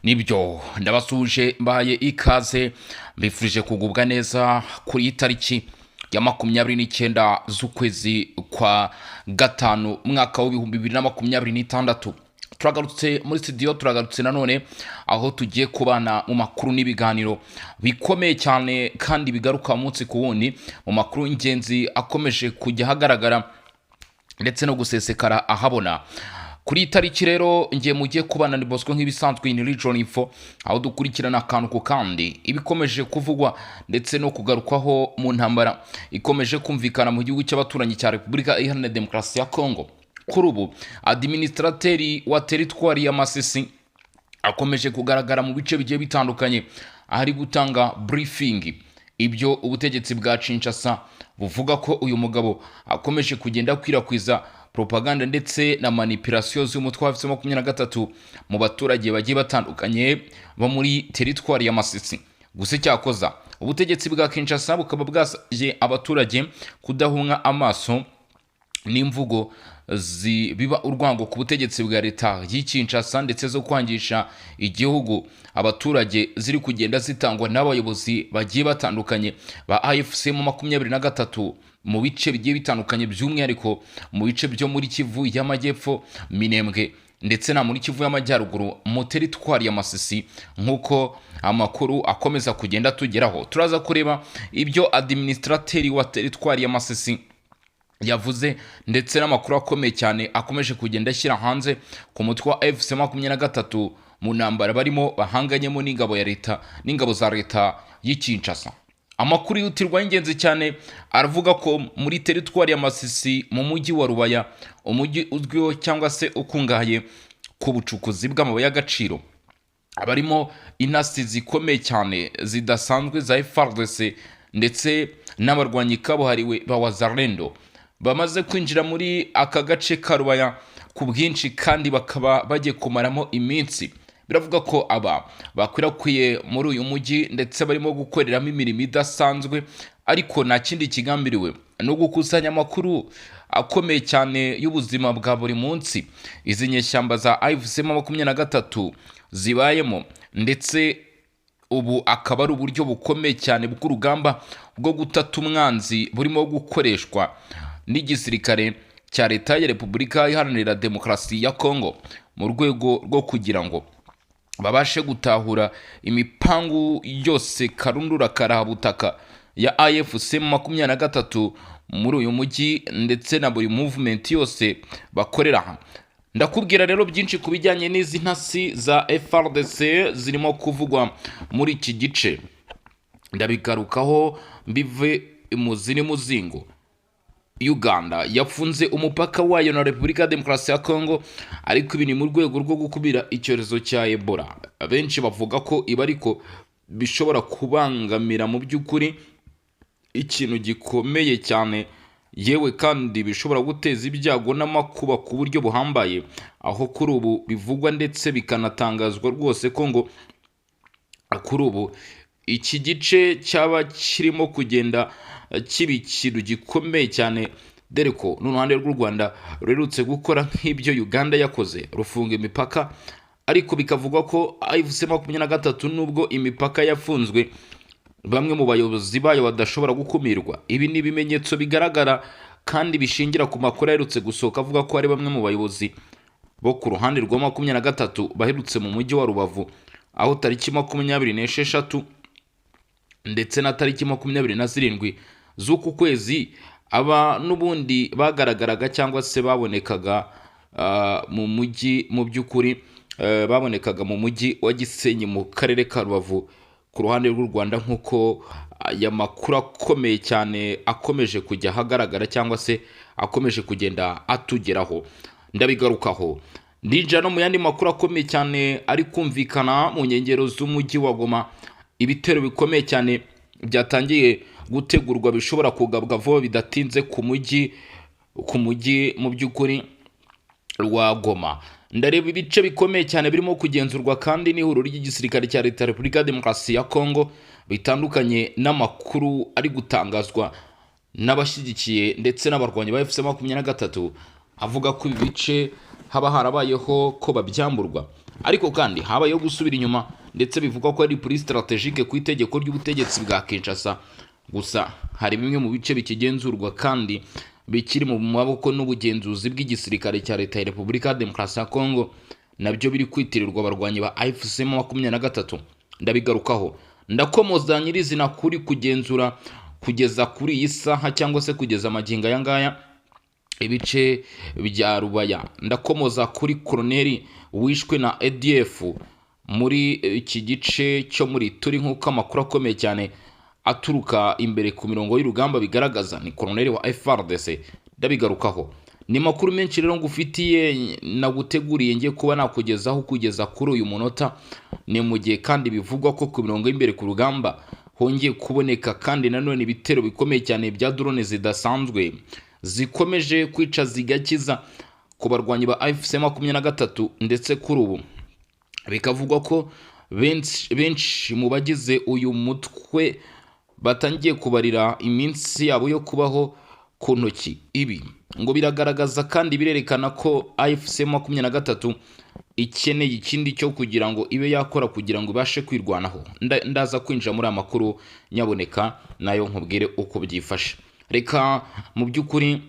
Nibyo, ndabasuhuje, mbahaye ikaze, mbifurije kugubwa neza kuri iyi tariki ya 29 z'ukwezi kwa gatanu, umwaka w'2026. Turagarutse muri studio, turagarutse nanone aho tugiye kubana mu makuru n'ibiganiro bikomeye cyane kandi bigaruka umunsi ku wundi, mu makuru y'ingenzi akomeje kujya ahagaragara ndetse no gusesekara ahabona. Kuri iyi tariki rero, ngiye mugiye kubana ni Bosco nk'ibisanzwe in Region Info, aho dukurikirana akantu ku kandi ibikomeje kuvugwa ndetse no kugarukwaho mu ntambara ikomeje kumvikana mu gihugu cy'abaturanyi cya Repubulika Iharanira Demokarasi ya Kongo. Kuri ubu administrateur wa teritwari ya Masisi akomeje kugaragara mu bice bigiye bitandukanye ahari gutanga briefing. Ibyo ubutegetsi bwa Kinshasa buvuga ko uyu mugabo akomeje kugenda akwirakwiza propaganda ndetse na manipulation z'umutwe wa AFC 23 mu baturage bagiye batandukanye bo muri teritwari ya Masisi. Gusa cyakoza ubutegetsi bwa Kinshasa bukaba bwasabye abaturage kudahunga amaso n'imvugo zibiba urwango ku butegetsi bwa leta y'i Kinshasa ndetse zo kwangisha igihugu abaturage ziri kugenda zitangwa n'abayobozi bagiye batandukanye ba AFC mu 23 mu bice bigiye bitandukanye, by'umwihariko mu bice byo muri Kivu y'Amajyepfo, Minembwe ndetse na muri Kivu y'Amajyaruguru mu teritwari ya Masisi. Nk'uko amakuru akomeza kugenda tugeraho, turaza kureba ibyo administrateur wa teritwari ya Masisi yavuze ndetse n'amakuru akomeye cyane akomeje kugenda ashyira hanze ku mutwe wa AFC 23 mu ntambara barimo bahanganyemo n'ingabo ya leta, n'ingabo za leta y'i Kinshasa. Amakuru yihutirwa y'ingenzi cyane aravuga ko muri teritwari ya Masisi, mu mujyi wa Rubaya, umujyi uzwiho cyangwa se ukungahaye ku bucukuzi bw'amabuye y'agaciro, abarimo intasi zikomeye cyane zidasanzwe za FARDC ndetse n'abarwanyi kabuhariwe ba Wazalendo bamaze kwinjira muri aka gace ka Rubaya ku bwinshi kandi bakaba bagiye kumaramo iminsi. Biravuga ko aba bakwirakwiye muri uyu mujyi ndetse barimo gukoreramo imirimo idasanzwe, ariko nta kindi kigambiriwe no gukusanya amakuru akomeye cyane y'ubuzima bwa buri munsi izi nyeshyamba za AFC 23 zibayemo, ndetse ubu akaba ari uburyo bukomeye cyane bw'urugamba bwo gutata umwanzi burimo gukoreshwa n'igisirikare cya leta ya Repubulika Iharanira Demokarasi ya Kongo mu rwego rwo kugira ngo babashe gutahura imipangu yose karundura karahabutaka ya AFC 23 muri uyu mujyi ndetse na buri movement yose bakorera aha. Ndakubwira rero byinshi ku bijyanye n'izi ntasi za FARDC zirimo kuvugwa muri iki gice, ndabigarukaho mbive imuzi n'umuzingo. Uganda yafunze umupaka wayo na Repubulika ya Demokarasi ya Kongo, ariko ibi ni mu rwego rwo gukumira icyorezo cya Ebola. Benshi bavuga ko ibi ariko bishobora kubangamira mu by'ukuri ikintu gikomeye cyane, yewe kandi bishobora guteza ibyago n'amakuba ku buryo buhambaye, aho kuri ubu bivugwa ndetse bikanatangazwa rwose ko ngo kuri ubu iki gice cyaba kirimo kugenda kiba ikintu gikomeye cyane, dore ko n'uruhande rw'u Rwanda ruherutse gukora nk'ibyo Uganda yakoze, rufunga imipaka. Ariko bikavugwa ko AFC 23, nubwo imipaka yafunzwe, bamwe mu bayobozi bayo badashobora gukumirwa. Ibi ni ibimenyetso bigaragara kandi bishingira ku makuru aherutse gusohoka avuga ko hari bamwe mu bayobozi bo ku ruhande rwa 23 baherutse mu mujyi wa Rubavu, aho tariki 26 ndetse na tariki 27 z'uku kwezi aba n'ubundi bagaragaraga cyangwa se babonekaga mu mujyi, mu by'ukuri babonekaga mu mujyi wa Gisenyi mu karere ka Rubavu ku ruhande rw'u Rwanda, nk'uko aya makuru akomeye cyane akomeje kujya ahagaragara cyangwa se akomeje kugenda atugeraho. Ndabigarukaho. Ndinjira no mu yandi makuru akomeye cyane ari kumvikana mu nkengero z'umujyi wa Goma, ibitero bikomeye cyane byatangiye gutegurwa bishobora kugabwa vuba bidatinze ku mujyi mu by'ukuri wa Goma. Ndareba ibice bikomeye cyane birimo kugenzurwa kandi n'ihuriro ry'igisirikare cya leta ya Repubulika ya Demokarasi ya Kongo, bitandukanye n'amakuru ari gutangazwa n'abashyigikiye ndetse n'abarwanyi ba AFC 23 avuga ko ibi bice haba harabayeho ko babyamburwa. Ariko kandi habayeho gusubira inyuma, ndetse bivugwa ko ari repli stratégique ku itegeko ry'ubutegetsi bwa Kinshasa. Gusa hari bimwe mu bice bikigenzurwa kandi bikiri mu maboko n'ubugenzuzi bw'igisirikare cya Leta ya Repubulika ya Demokarasi ya Kongo, nabyo biri kwitirirwa abarwanyi ba AFC 23. Ndabigarukaho, ndakomoza nyirizina kuri kugenzura kugeza kuri iyi saha, cyangwa se kugeza amagingo aya ngaya, ibice bya Rubaya. Ndakomoza kuri koroneri wishwe na ADF muri iki gice cyo muri turi, nk'uko amakuru akomeye cyane aturuka imbere ku mirongo y'urugamba bigaragaza, ni koroneri wa FARDC. Ndabigarukaho. Ni makuru menshi rero ngufitiye, naguteguriye, ngiye kuba nakugezaho kugeza kuri uyu munota. Ni mu gihe kandi bivugwa ko ku mirongo y'imbere ku rugamba hongeye kuboneka kandi nanone ibitero bikomeye cyane bya drone zidasanzwe zikomeje kwica zigakiza ku barwanyi ba AFC 23, ndetse kuri ubu bikavugwa ko benshi benshi mu bagize uyu mutwe batangiye kubarira iminsi yabo yo kubaho ku ntoki. Ibi ngo biragaragaza kandi birerekana ko AFC 23 ikeneye ikindi cyo kugira ngo ibe yakora kugira ngo ibashe kwirwanaho. Ndaza kwinjira muri aya makuru, nyaboneka nayo nkubwire uko byifashe. Reka mu by'ukuri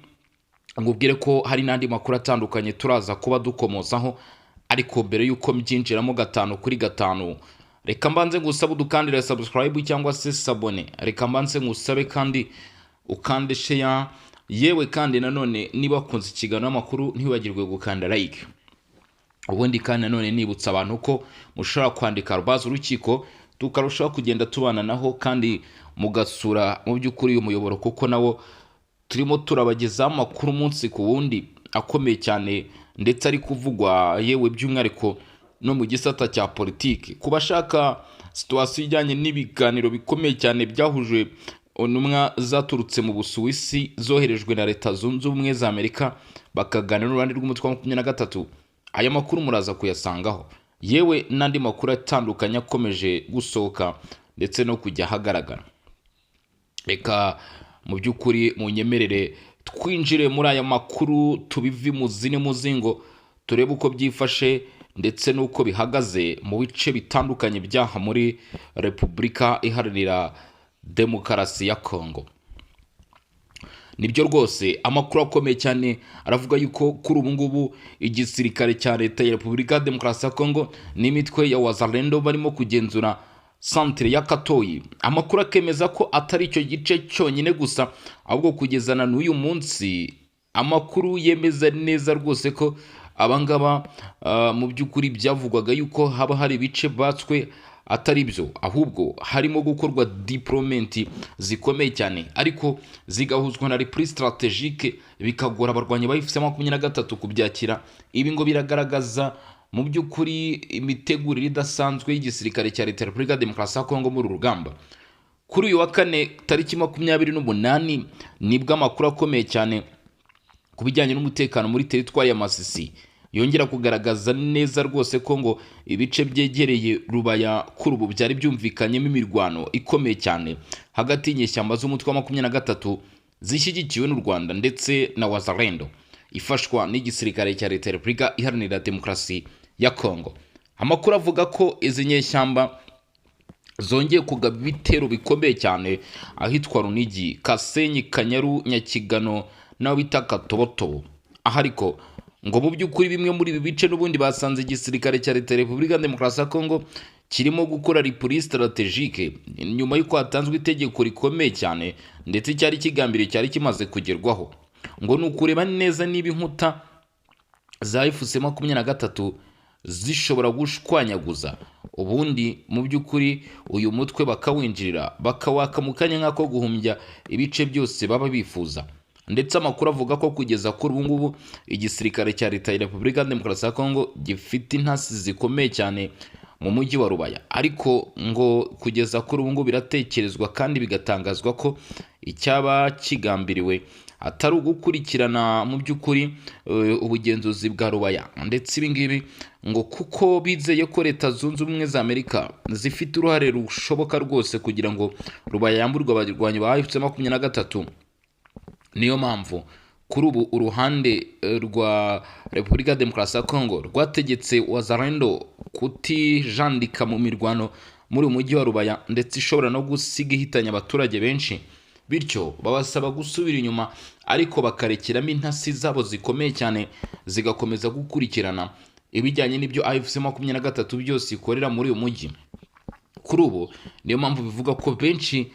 nkubwire ko hari n'andi makuru atandukanye turaza kuba dukomozaho, ariko mbere y'uko mbyinjiramo gatanu kuri gatanu, reka mbanze ngusabe udukandire subscribe cyangwa se s'abonner. Reka mbanze ngusabe kandi ukande share. Yewe kandi nanone niba wakunze ikiganiro amakuru, ntiwibagirwe gukanda like. Ubundi kandi nanone nibutsa abantu ko mushobora kwandika rubaza urukiko, tukarushaho kugenda tubana naho, kandi mugasura mu by'ukuri uyu muyoboro, kuko nawo turimo turabagezaho amakuru umunsi ku wundi akomeye cyane ndetse ari kuvugwa, yewe by'umwihariko no mu gisata cya politiki. Ku bashaka situation ijyanye n'ibiganiro bikomeye cyane byahuje intumwa zaturutse mu Busuwisi zoherejwe na Leta Zunze Ubumwe za Amerika, bakaganira n'uruhande rw'umutwe wa 23, aya makuru muraza kuyasangaho, yewe n'andi makuru atandukanye akomeje gusohoka ndetse no kujya ahagaragara. Reka mu by'ukuri munyemerere twinjire muri aya makuru, tubive imuzi n'umuzingo, turebe uko byifashe ndetse n'uko bihagaze mu bice bitandukanye byaha muri Repubulika Iharanira Demokarasi ya Kongo. Nibyo rwose, amakuru akomeye cyane aravuga yuko kuri ubu ngubu igisirikare cya Leta ya Repubulika ya Demokarasi ya Kongo n'imitwe ya Wazalendo barimo kugenzura santire ya Katoyi. Amakuru akemeza ko atari icyo gice cyonyine gusa, ahubwo kugeza na n'uyu munsi amakuru yemeza neza rwose ko abangaba mu by'ukuri byavugwaga yuko haba hari ibice batswe atari byo, ahubwo harimo gukorwa déploiement zikomeye cyane, ariko zigahuzwa na repli stratégique, bikagora abarwanyi ba AFC 23 kubyakira. Ibi ngo biragaragaza mu by'ukuri imitegurire idasanzwe y'igisirikare cya Leta ya Repubulika ya Demokarasi ya Kongo muri uru rugamba. Kuri uyu wa kane tariki 28 nibwo amakuru akomeye cyane ku bijyanye n'umutekano muri teritwari ya Masisi yongera kugaragaza neza rwose ko ngo ibice byegereye Rubaya kuri ubu byari byumvikanyemo imirwano ikomeye cyane hagati y'inyeshyamba z'umutwe wa 23 zishyigikiwe n'u Rwanda ndetse na Wazalendo ifashwa n'igisirikare cya Leta ya Repubulika Iharanira Demokarasi ya Kongo. Amakuru avuga ko izi nyeshyamba zongeye kugaba ibitero bikomeye cyane ahitwa Runigi, Kasenyi, Kanyaru, Nyakigano n'aho bita Katobotobo. Aha ariko ngo mu by'ukuri bimwe muri ibi bice n'ubundi basanze igisirikare cya Leta ya Repubulika ya Demokarasi ya Kongo kirimo gukora repli stratégique nyuma y'uko hatanzwe itegeko rikomeye cyane, ndetse cyari kigambiriye cyari kimaze kugerwaho, ngo ni ukureba neza niba inkuta za AFC 23 zishobora gushwanyaguza, ubundi mu by'ukuri uyu mutwe bakawinjirira, bakawaka mu kanya nk'ako guhumbya ibice byose baba bifuza. Ndetse amakuru avuga ko kugeza kuri ubu ngubu igisirikare cya Leta ya Repubulika ya Demokarasi ya Kongo gifite intasi zikomeye cyane mu mujyi wa Rubaya, ariko ngo kugeza kuri ubu ngubu biratekerezwa kandi bigatangazwa ko icyaba kigambiriwe atari ugukurikirana mu by'ukuri ubugenzuzi bwa Rubaya, ndetse ibi ngibi ngo kuko bizeye ko Leta Zunze Ubumwe za Amerika zifite uruhare rushoboka rwose kugira ngo Rubaya yamburwe abarwanyi ba AFC 23. Niyo mpamvu Kuri ubu uruhande rwa Repubulika ya Demokarasi ya Kongo rwategetse Wazalendo kutijandika mu mirwano muri uyu mujyi wa Rubaya, ndetse ishobora no gusiga ihitanye abaturage benshi, bityo babasaba gusubira inyuma ariko bakarekeramo intasi zabo zikomeye cyane zigakomeza gukurikirana ibijyanye n'ibyo AFC 23 byose ikorera muri uyu mujyi. Kuri ubu niyo mpamvu bivuga ko benshi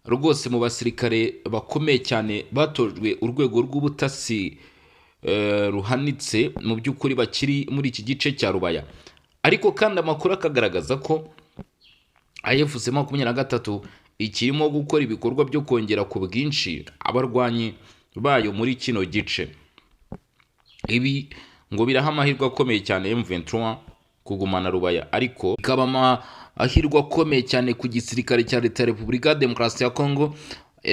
rwose mu basirikare bakomeye cyane batojwe urwego rw'ubutasi ruhanitse mu by'ukuri bakiri muri iki gice cya Rubaya. Ariko kandi amakuru akagaragaza ko AFC 23 ikirimo gukora ibikorwa byo kongera ku bwinshi abarwanyi bayo muri kino gice. Ibi ngo biraha amahirwe akomeye cyane M23 kugumana Rubaya, ariko ikaba amahirwe akomeye cyane ku gisirikare cya Leta ya Repubulika ya Demokarasi ya Kongo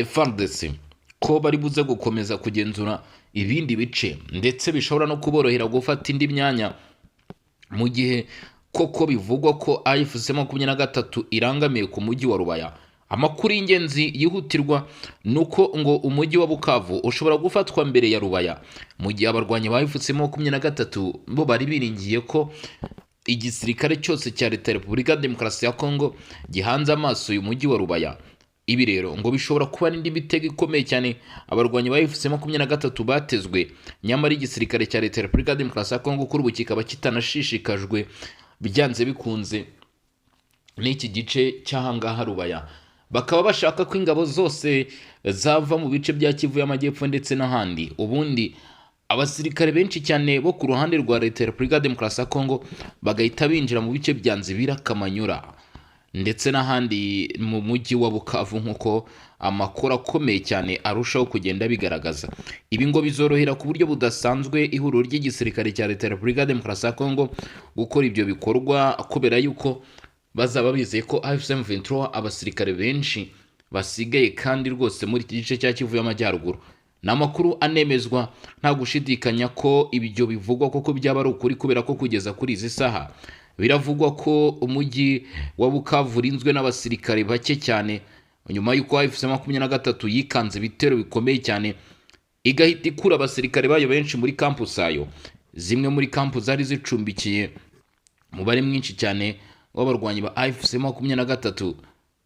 FARDC, ko bari buze gukomeza kugenzura ibindi bice, ndetse bishobora no kuborohera gufata indi myanya mu gihe koko bivugwa ko AFC 23 irangamiye ku mujyi wa Rubaya. Amakuru y'ingenzi yihutirwa ni uko ngo umujyi wa Bukavu ushobora gufatwa mbere ya Rubaya, mu gihe abarwanyi ba AFC 23 bo bari biringiye ko igisirikare cyose cya Leta ya Repubulika ya Demokarasi ya Kongo gihanze amaso uyu mujyi wa Rubaya. Ibi rero ngo bishobora kuba n'indi mitego ikomeye cyane abarwanyi ba AFC 23 batezwe, nyamara igisirikare cya Leta ya Repubulika ya Demokarasi ya Kongo kuri ubu kikaba kitanashishikajwe byanze bikunze n'iki gice cy'ahangaha Rubaya. Bakaba bashaka ko ingabo zose zava mu bice bya Kivu y'Amajyepfo ndetse n'ahandi. Ubundi abasirikare benshi cyane bo ku ruhande rwa Leta ya Repubulika ya Demokarasi ya Kongo bagahita binjira mu bice bya Nzibira, Kamanyura ndetse n'ahandi mu mujyi wa Bukavu, nk'uko amakuru akomeye cyane arushaho kugenda bigaragaza. Ibi ngo bizorohera ku buryo budasanzwe ihuriro ry'igisirikare cya Leta ya Repubulika ya Demokarasi ya Kongo gukora ibyo bikorwa, kubera yuko bazaba bizeye ko AFC M23 abasirikare benshi basigaye kandi rwose muri iki gice cya Kivu y'Amajyaruguru. Ni amakuru anemezwa nta gushidikanya ko ibyo bivugwa koko byaba ari ukuri, kubera ko kugeza kuri izi saha biravugwa ko umujyi wa Bukavu urinzwe n'abasirikare bake cyane, nyuma y'uko AFC 23 yikanze ibitero bikomeye cyane igahita ikura abasirikare bayo benshi muri kampu zayo. Zimwe muri kampu zari zicumbikiye umubare mwinshi cyane w'abarwanyi ba AFC 23,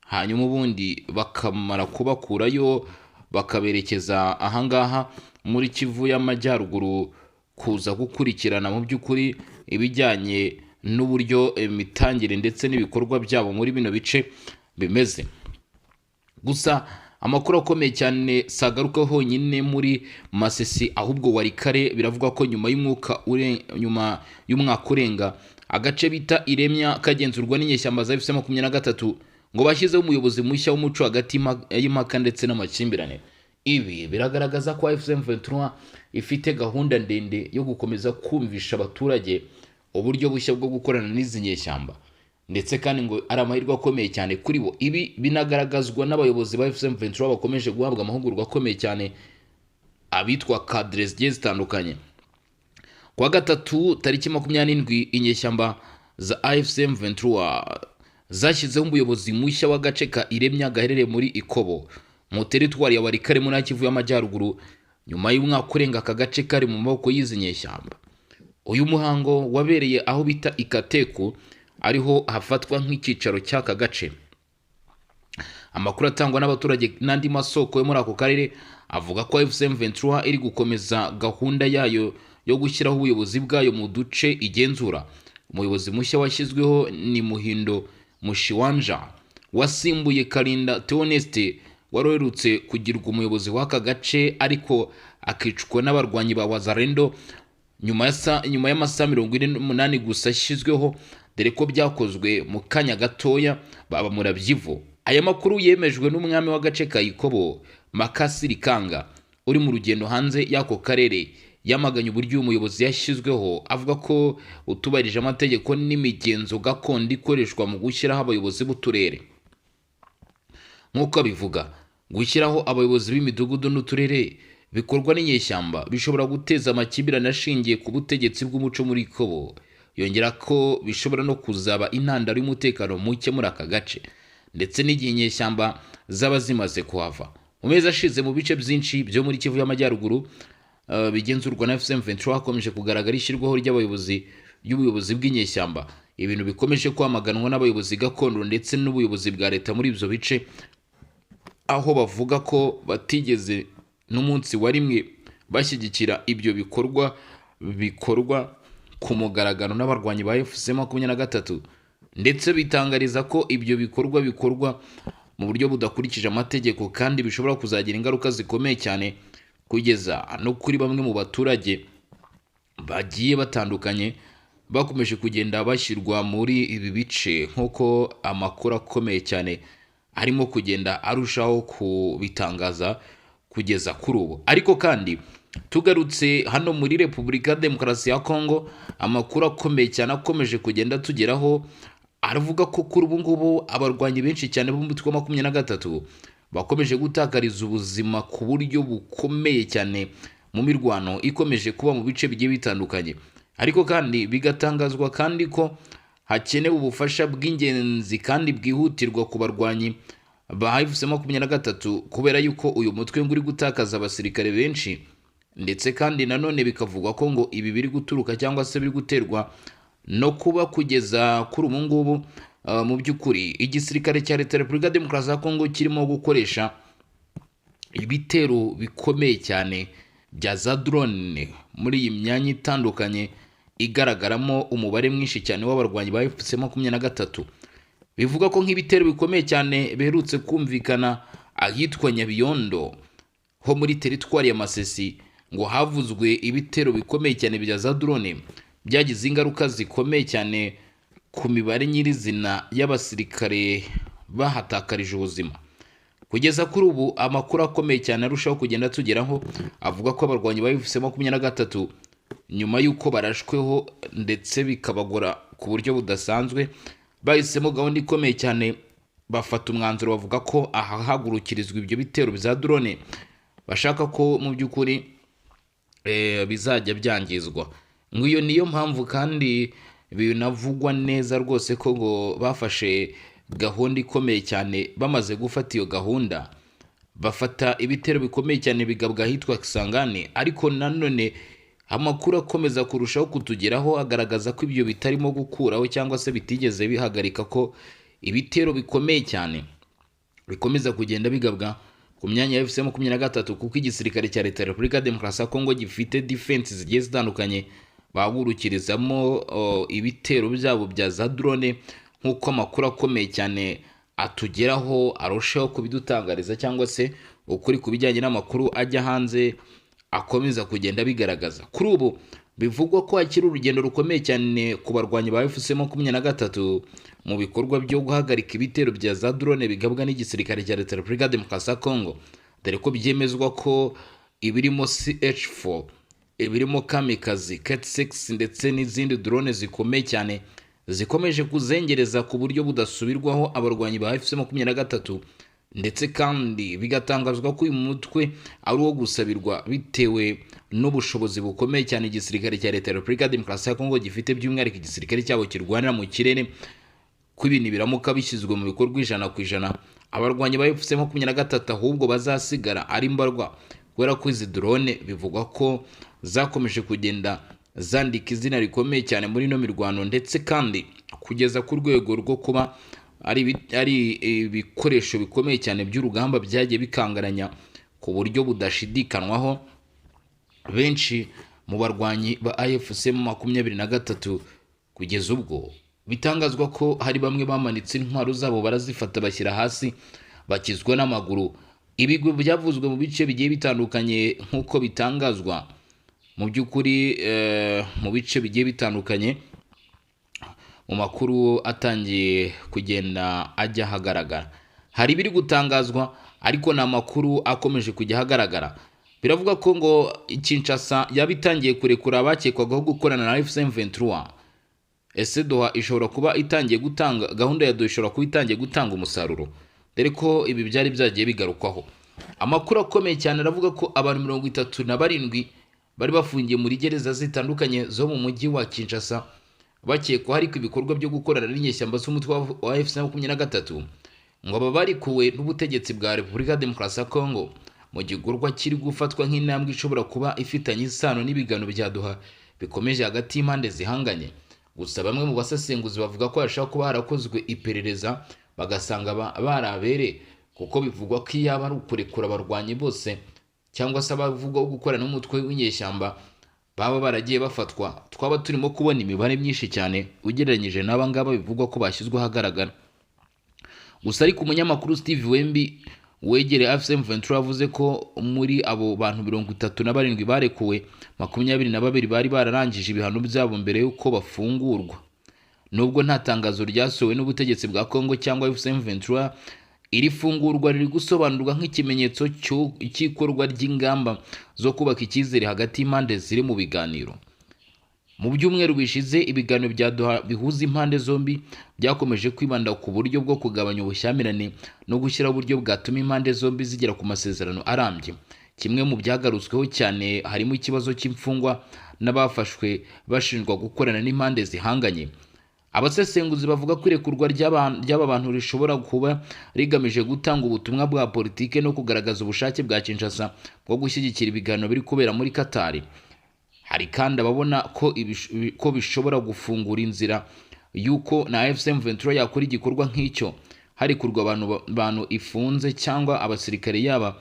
hanyuma ubundi bakamara kubakurayo bakaberekeza ahangaha muri Kivu y'Amajyaruguru kuza gukurikirana mu by'ukuri ibijyanye n'uburyo imitangire ndetse n'ibikorwa byabo muri bino bice bimeze. Gusa amakuru akomeye cyane sagaruka honyine muri Masisi, ahubwo Walikale biravugwa ko nyuma y'umwaka urenga agace bita Iremya kagenzurwa n'inyeshyamba za AFC 23 ngo bashyizeho umuyobozi mushya w'umuco hagati y'impaka ndetse n'amakimbirane. Ibi biragaragaza ko AFC M23 ifite gahunda ndende yo gukomeza kumvisha abaturage uburyo bushya bwo gukorana n'izi nyeshyamba, ndetse kandi ngo ari amahirwe akomeye cyane kuri bo. Ibi binagaragazwa n'abayobozi ba AFC M23 bakomeje guhabwa amahugurwa akomeye cyane, abitwa cadres zigiye zitandukanye. Kuwa gatatu tariki 27 inyeshyamba za AFC M23 zashyizeho umuyobozi mushya w'agace ka Iremya gaherereye muri Ikobo mu teritwari ya Walikale muri Kivu y'Amajyaruguru, nyuma y'umwaka urenga aka gace kari mu maboko y'izi nyeshyamba. Uyu muhango wabereye aho bita Ikateku, ariho hafatwa nk'icyicaro cy'aka gace. Amakuru atangwa n'abaturage n'andi masoko yo muri ako karere avuga ko AFC M23 iri gukomeza gahunda yayo yo gushyiraho ubuyobozi bwayo mu duce igenzura. Umuyobozi mushya washyizweho ni Muhindo Mushiwanja wasimbuye Karinda Theoneste wari uherutse kugirwa umuyobozi w'aka gace, ariko akicwa n'abarwanyi ba Wazalendo nyuma y'amasaha 48 gusa ashyizweho, dore ko byakozwe mu kanya gatoya baba murabyivu. Aya makuru yemejwe n'umwami w'agace ka Ikobo Makasiri Kanga uri mu rugendo hanze y'ako karere, yamaganye uburyo uyu muyobozi yashyizweho, avuga ko utubarije amategeko n'imigenzo gakondo ikoreshwa mu gushyiraho abayobozi b'uturere. Nk'uko abivuga, gushyiraho abayobozi b'imidugudu n'uturere bikorwa n'inyeshyamba bishobora guteza amakimbirane ashingiye ku butegetsi bw'umuco muri Ikobo. Yongera ko bishobora no kuzaba intandaro y'umutekano muke muri aka gace, ndetse n'igihe inyeshyamba zaba zimaze kuhava. Mu mezi ashize mu bice byinshi byo muri Kivu y'Amajyaruguru bigenzurwa na AFC M23 hakomeje kugaragara ishyirwaho ry'abayobozi y'ubuyobozi bw'inyeshyamba, ibintu bikomeje kwamaganwa n'abayobozi gakondo ndetse n'ubuyobozi bwa leta muri ibyo bice, aho bavuga ko batigeze n'umunsi wa rimwe bashyigikira ibyo bikorwa bikorwa ku mugaragaro n'abarwanyi ba AFC 23, ndetse bitangariza ko ibyo bikorwa bikorwa mu buryo budakurikije amategeko kandi bishobora kuzagira ingaruka zikomeye cyane kugeza no kuri bamwe mu baturage bagiye batandukanye bakomeje kugenda bashyirwa muri ibi bice, nk'uko amakuru akomeye cyane arimo kugenda arushaho kubitangaza kugeza kuri ubu. Ariko kandi tugarutse hano muri Repubulika Demokarasi ya Kongo, amakuru akomeye cyane akomeje kugenda tugeraho aravuga ko kuri ubu ngubu abarwanyi benshi cyane b'umutwe wa 23 bakomeje gutakariza ubuzima ku buryo bukomeye cyane mu mirwano ikomeje kuba mu bice bigiye bitandukanye. Ariko kandi bigatangazwa kandi ko hakenewe ubufasha bw'ingenzi kandi bwihutirwa ku barwanyi ba AFC 23, kubera yuko uyu mutwe ngo uri gutakaza abasirikare benshi, ndetse kandi nanone bikavugwa ko ngo ibi biri guturuka cyangwa se biri guterwa no kuba kugeza kuri ubu ngubu mu by'ukuri igisirikare cya Leta Repubulika Demokarasi ya Kongo kirimo gukoresha ibitero bikomeye cyane bya za drone muri iyi myanya itandukanye igaragaramo umubare mwinshi cyane w'abarwanyi ba AFC 23. Bivuga ko nk'ibitero bikomeye cyane biherutse kumvikana ahitwa Nyabiyondo ho muri teritwari ya Masisi, ngo havuzwe ibitero bikomeye cyane bya za drone byagize ingaruka zikomeye cyane ku mibare nyirizina y'abasirikare bahatakarije ubuzima. Kugeza kuri ubu amakuru akomeye cyane arushaho kugenda tugeraho avuga ko abarwanyi ba AFC 23 nyuma y'uko barashweho ndetse bikabagora ku buryo budasanzwe, bahisemo gahunda ikomeye cyane, bafata umwanzuro bavuga ko ahahagurukirizwa ibyo bitero bya drone bashaka ko mu by'ukuri bizajya byangizwa. Ngo iyo niyo mpamvu kandi binavugwa neza rwose ko ngo bafashe gahunda ikomeye cyane. Bamaze gufata iyo gahunda bafata ibitero bikomeye cyane bigabwa ahitwa Kisangani, ariko nanone amakuru akomeza kurushaho kutugeraho agaragaza ko ibyo bitarimo gukuraho cyangwa se bitigeze bihagarika ko ibitero bikomeye cyane bikomeza kugenda bigabwa ku myanya ya AFC 23, kuko igisirikare cya Leta Repubulika Demokarasi ya Kongo gifite defense zigiye zitandukanye bagurukirizamo ibitero byabo bya za drone, nk'uko amakuru akomeye cyane atugeraho arushaho kubidutangariza cyangwa se ukuri ku bijyanye n'amakuru ajya hanze akomeza kugenda bigaragaza. Kuri ubu bivugwa ko hakiri urugendo rukomeye cyane ku barwanyi ba AFC 23 mu bikorwa byo guhagarika ibitero bya za drone bigabwa n'igisirikare cya Leta Repubulika Demokarasi ya Kongo, dore ko byemezwa ko ibirimo CH4, ibirimo Kamikaze, Cat6 ndetse n'izindi drone zikomeye cyane zikomeje kuzengereza ku buryo budasubirwaho abarwanyi ba AFC 23, ndetse kandi bigatangazwa ko uyu mutwe ari uwo gusabirwa bitewe n'ubushobozi bukomeye cyane igisirikare cya Leta Repubulika Demokarasi ya Kongo gifite, by'umwihariko igisirikare cyabo kirwanira mu kirere, ko ibintu biramuka bishyizwe mu bikorwa 100% abarwanyi ba AFC 23 ahubwo bazasigara ari mbarwa, kubera ko izi drone bivugwa ko zakomeje kugenda zandika izina rikomeye cyane muri ino mirwano, ndetse kandi kugeza ku rwego rwo kuba ari ibikoresho bikomeye cyane by'urugamba byagiye bikangaranya ku buryo budashidikanwaho benshi mu barwanyi ba AFC 23, kugeza ubwo bitangazwa ko hari bamwe bamanitse intwaro zabo barazifata bashyira hasi bakizwa n'amaguru. Ibigwi byavuzwe mu bice bigiye bitandukanye nk'uko bitangazwa mu by'ukuri mu bice bigiye bitandukanye mu makuru atangiye kugenda ajya ahagaragara. Hari ibiri gutangazwa ariko ni amakuru akomeje kujya ahagaragara. Biravuga ko ngo Kinshasa yaba itangiye kurekura abakekwagaho gukorana na AFC M23. Ese Doha ishobora kuba itangiye gutanga gahunda ya Doha ishobora kuba itangiye gutanga umusaruro, dore ko ibi byari byagiye bigarukwaho. Amakuru akomeye cyane aravuga ko abantu 37 bari bafungiye muri gereza zitandukanye zo mu mujyi wa Kinshasa bakekwa ariko ibikorwa byo gukorana n'inyeshyamba z'umutwe wa AFC 23, ngo aba barikuwe n'ubutegetsi bwa Repubulika Demokarasi ya Kongo mu gikorwa kiri gufatwa nk'intambwe ishobora kuba ifitanye isano n'ibiganiro bya Doha bikomeje hagati y'impande zihanganye. Gusa bamwe mu basesenguzi bavuga ko hashobora kuba harakozwe iperereza bagasanga barabere, kuko bivugwa ko iyo aba ari ukurekura abarwanyi bose cyangwa se abavugwaho gukorana n'umutwe w'inyeshyamba baba baragiye bafatwa, twaba turimo kubona imibare myinshi cyane ugereranyije n'aba ngaba bivugwa ko bashyizwe ahagaragara. Gusa ariko umunyamakuru Steve Wembi wegereye AFC M23 yavuze ko muri abo bantu 37 barekuwe, 22 bari bararangije ibihano byabo mbere y'uko bafungurwa. Nubwo nta tangazo ryasohowe n'ubutegetsi bwa Congo cyangwa AFC M23, iri fungurwa riri gusobanurwa nk'ikimenyetso cy'ikorwa ry'ingamba zo kubaka icyizere hagati y'impande ziri mu biganiro. Mu byumweru bishize, ibiganiro bya Doha bihuza impande zombi byakomeje kwibanda ku buryo bwo kugabanya ubushyamirane no gushyiraho uburyo bwatuma impande zombi zigera ku masezerano arambye. Kimwe mu byagarutsweho cyane harimo ikibazo cy'imfungwa n'abafashwe bashinjwa gukorana n'impande zihanganye. Abasesenguzi bavuga ko irekurwa ry'aba bantu rishobora kuba rigamije gutanga ubutumwa bwa politike no kugaragaza ubushake bwa Kinshasa bwo gushyigikira ibiganiro biri kubera muri Qatar. Hari kandi ababona ko bishobora gufungura inzira y'uko na AFC M23 yakora igikorwa nk'icyo, harekurwa abantu ifunze cyangwa abasirikare yaba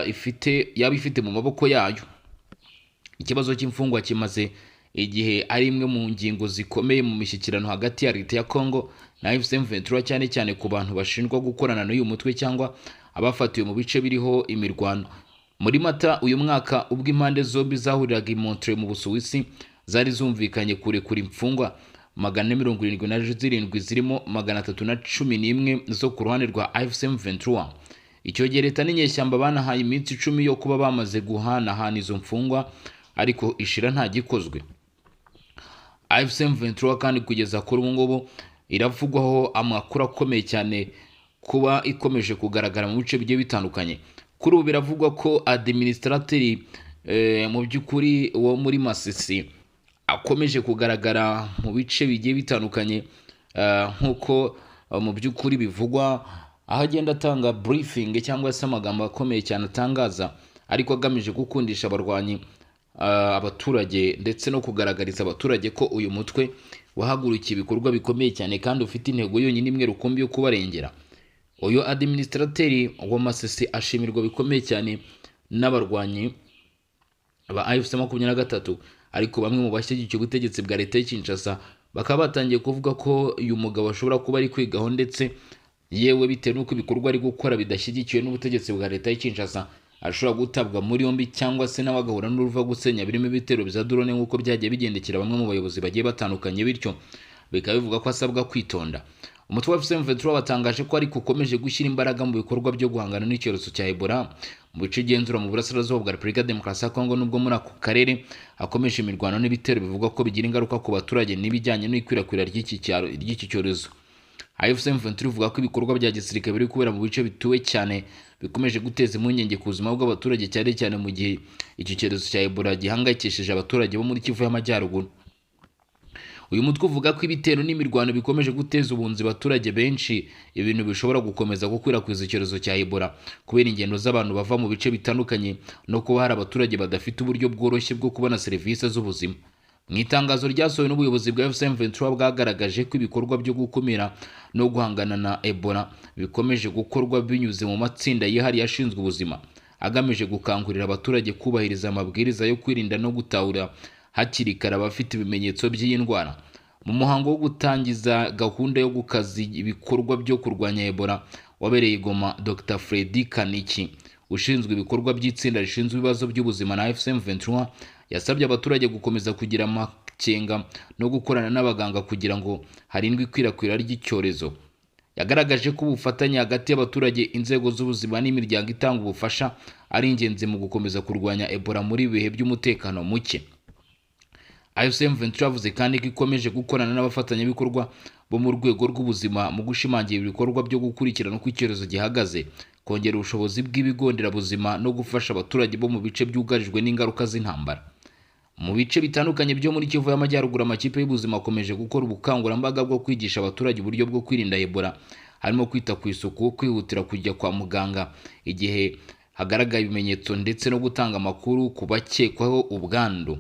ifite mu maboko yayo. Ikibazo cy'imfungwa kimaze igihe ari imwe mu ngingo zikomeye mu mishyikirano hagati ya leta ya Congo na AFC M23, cyane cyane ku bantu bashinjwa gukorana n'uyu mutwe cyangwa abafatiwe mu bice biriho imirwano. Muri Mata uyu mwaka, ubwo impande zombi zahuriraga i Montreux mu Busuwisi, zari zumvikanye kurekura imfungwa 477 zirimo 311 zo ku ruhande rwa AFC M23. Icyo gihe leta n'inyeshyamba banahaye iminsi 10 yo kuba bamaze guhanahana izo mfungwa, ariko ishira nta gikozwe. AFC M23 kandi kugeza kuri ubu ngubu iravugwaho amakuru akomeye cyane kuba ikomeje kugaragara mu bice bigiye bitandukanye. Kuri ubu biravugwa ko administrateur mu by'ukuri wo muri Masisi akomeje kugaragara mu bice bigiye bitandukanye, nk'uko mu by'ukuri bivugwa, aho agenda atanga briefing cyangwa se amagambo akomeye cyane atangaza, ariko agamije gukundisha abarwanyi abaturage ndetse no kugaragariza abaturage ko uyu mutwe wahagurukiye ibikorwa bikomeye cyane kandi ufite intego yonyine imwe rukumbi yo kubarengera. Uyu administrateur wa Masisi ashimirwa bikomeye cyane n'abarwanyi ba AFC 23, ariko bamwe mu bashyigikiye ubutegetsi bwa leta y'Kinshasa bakaba batangiye kuvuga ko uyu mugabo ashobora kuba ari kwigaho, ndetse yewe bitewe n'uko ibikorwa ari gukora bidashyigikiwe n'ubutegetsi bwa leta y'Kinshasa ashobora gutabwa muri yombi cyangwa se nawe agahura n'uruva gusenya birimo ibitero bya drone nk'uko byagiye bigendekera bamwe mu bayobozi bagiye batandukanye, bityo bikaba bivuga ko asabwa kwitonda. Umutwe wa AFC M23 watangaje ko ariko ukomeje gushyira imbaraga mu bikorwa byo guhangana n'icyorezo cya Ebola mu bice igenzura mu burasirazuba bwa Repubulika Demokarasi ya Kongo, nubwo muri ako karere hakomeje imirwano n'ibitero bivugwa ko bigira ingaruka ku baturage n'ibijyanye n'ikwirakwira ry'iki cyorezo. AFC M23 ivuga ko ibikorwa bya gisirikare biri kubera mu bice bituwe cyane bikomeje guteza impungenge ku buzima bw'abaturage, cyane cyane mu gihe iki cyorezo cya Ebola gihangayikishije abaturage bo muri Kivu y'Amajyaruguru. Uyu mutwe uvuga ko ibitero n'imirwano bikomeje guteza ubunzi abaturage benshi, ibintu bishobora gukomeza gukwirakwiza icyorezo cya Ebola kubera ingendo z'abantu bava mu bice bitandukanye no kuba hari abaturage badafite uburyo bworoshye bwo kubona serivisi z'ubuzima. Mu itangazo ryasohowe n'ubuyobozi bwa AFC M23 bwagaragaje ko ibikorwa byo gukumira no guhangana na Ebola bikomeje gukorwa binyuze mu matsinda yihariye ashinzwe ubuzima, agamije gukangurira abaturage kubahiriza amabwiriza yo kwirinda no gutahura hakiri kare abafite ibimenyetso by'iyi ndwara. Mu muhango wo gutangiza gahunda yo gukaza ibikorwa byo kurwanya Ebola wabereye i Goma, Dr Freddy Kaniki ushinzwe ibikorwa by'itsinda rishinzwe ibibazo by'ubuzima na AFC M23 yasabye abaturage gukomeza kugira amakenga no gukorana n'abaganga kugira ngo harindwe ikwirakwira ry'icyorezo. Yagaragaje ko ubufatanye hagati y'abaturage, inzego z'ubuzima n'imiryango itanga ubufasha ari ingenzi mu gukomeza kurwanya Ebola muri ibihe by'umutekano muke. AFC M23 yavuze kandi ko ikomeje gukorana n'abafatanyabikorwa bo mu rwego rw'ubuzima mu gushimangira ibikorwa byo gukurikirana uko icyorezo gihagaze, kongera ubushobozi bw'ibigo nderabuzima no gufasha abaturage bo mu bice byugarijwe n'ingaruka z'intambara. Mu bice bitandukanye byo muri Kivu y'Amajyaruguru, amakipe y'ubuzima akomeje gukora ubukangurambaga bwo kwigisha abaturage uburyo bwo kwirinda Ebola, harimo kwita ku isuku, kwihutira kujya kwa muganga igihe hagaragaye ibimenyetso ndetse no gutanga amakuru ku bakekwaho ubwandu.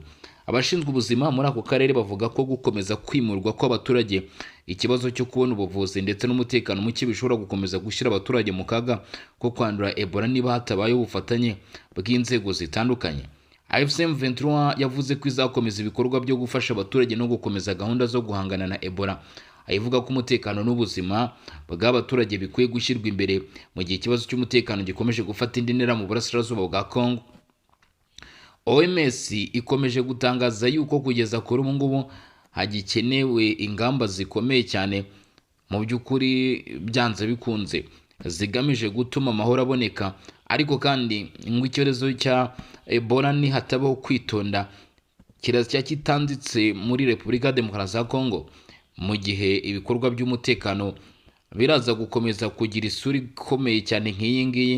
Abashinzwe ubuzima muri ako karere bavuga ko gukomeza kwimurwa kw'abaturage, ikibazo cyo kubona ubuvuzi ndetse n'umutekano muke bishobora gukomeza gushyira abaturage mu kaga ko kwandura Ebola niba hatabayeho ubufatanye bw'inzego zitandukanye. AFC M23 yavuze ko izakomeza ibikorwa byo gufasha abaturage no gukomeza gahunda zo guhangana na Ebola. Ayivuga ko umutekano n'ubuzima bw'abaturage bikwiye gushyirwa imbere mu gihe ikibazo cy'umutekano gikomeje gufata indi ntera mu burasirazuba bwa Congo. OMS ikomeje gutangaza yuko kugeza kuri ubu ngubu hagikenewe ingamba zikomeye cyane mu by'ukuri byanze bikunze zigamije gutuma amahoro aboneka, ariko kandi ngo icyorezo cya Ebola nihatabaho kwitonda kirazira kitanditse muri Repubulika ya Demokarasi ya Kongo, mu gihe ibikorwa by'umutekano biraza gukomeza kugira isura ikomeye cyane nk'iyi ngiyi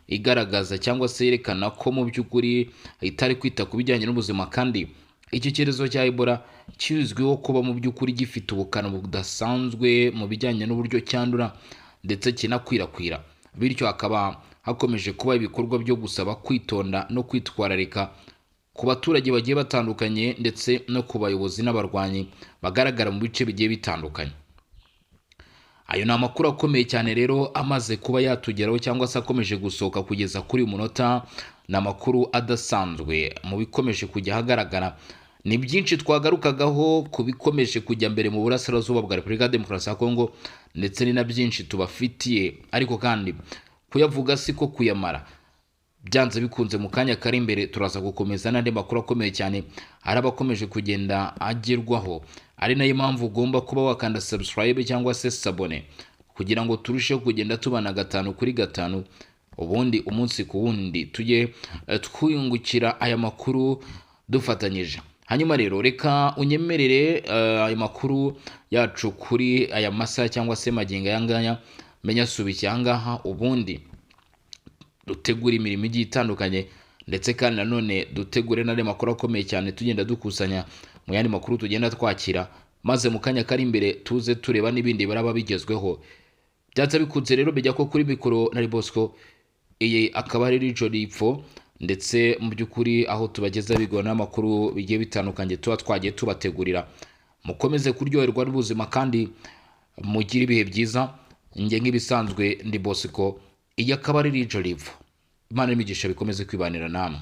igaragaza cyangwa se yerekana ko mu by'ukuri itari kwita ku bijyanye n'ubuzima. Kandi iki cyorezo cya Ebola kizwiho kuba mu by'ukuri gifite ubukana budasanzwe mu bijyanye n'uburyo cyandura ndetse kinakwirakwira, bityo hakaba hakomeje kuba ibikorwa byo gusaba kwitonda no kwitwararika ku baturage bagiye batandukanye ndetse no ku bayobozi n'abarwanyi bagaragara mu bice bigiye bitandukanye. Ayo ni amakuru akomeye cyane rero amaze kuba yatugeraho cyangwa se akomeje gusohoka kugeza kuri uyu munota. Ni amakuru adasanzwe mu bikomeje kujya ahagaragara. Ni byinshi twagarukagaho ku bikomeje kujya mbere mu burasirazuba bwa Repubulika ya Demokarasi ya Kongo, ndetse ni na byinshi tubafitiye, ariko kandi kuyavuga siko kuyamara. Byanze bikunze mu kanya kari imbere turaza gukomeza n'andi makuru akomeye cyane araba akomeje kugenda agerwaho, ari nayo mpamvu ugomba kuba wakanda subscribe cyangwa se s'abonner kugira ngo turusheho kugenda tubana 5 kuri 5, ubundi umunsi ku wundi tujye twiyungukira aya makuru dufatanyije. Hanyuma rero reka unyemerere aya makuru yacu kuri aya masaha cyangwa se magingo aya ngaya menya subikiye aha ngaha, ubundi dutegure imirimo igiye itandukanye, ndetse kandi nanone dutegure n'andi makuru akomeye cyane tugenda dukusanya mu yandi makuru tugenda twakira, maze mu kanya kari imbere tuze tureba n'ibindi baraba bigezweho. Byanze bikunze rero bijya ko kuri mikoro na Bosco, iyi akaba ari Region Ipfo, ndetse mu by'ukuri aho tubageza bigona n'amakuru bigiye bitandukanye tuba twagiye tubategurira. Mukomeze kuryoherwa n'ubuzima kandi mugire ibihe byiza. Njye nk'ibisanzwe ndi Bosco, iyi akaba ari Region Ipfo. Imana n'imigisha bikomeze kwibanira namwe.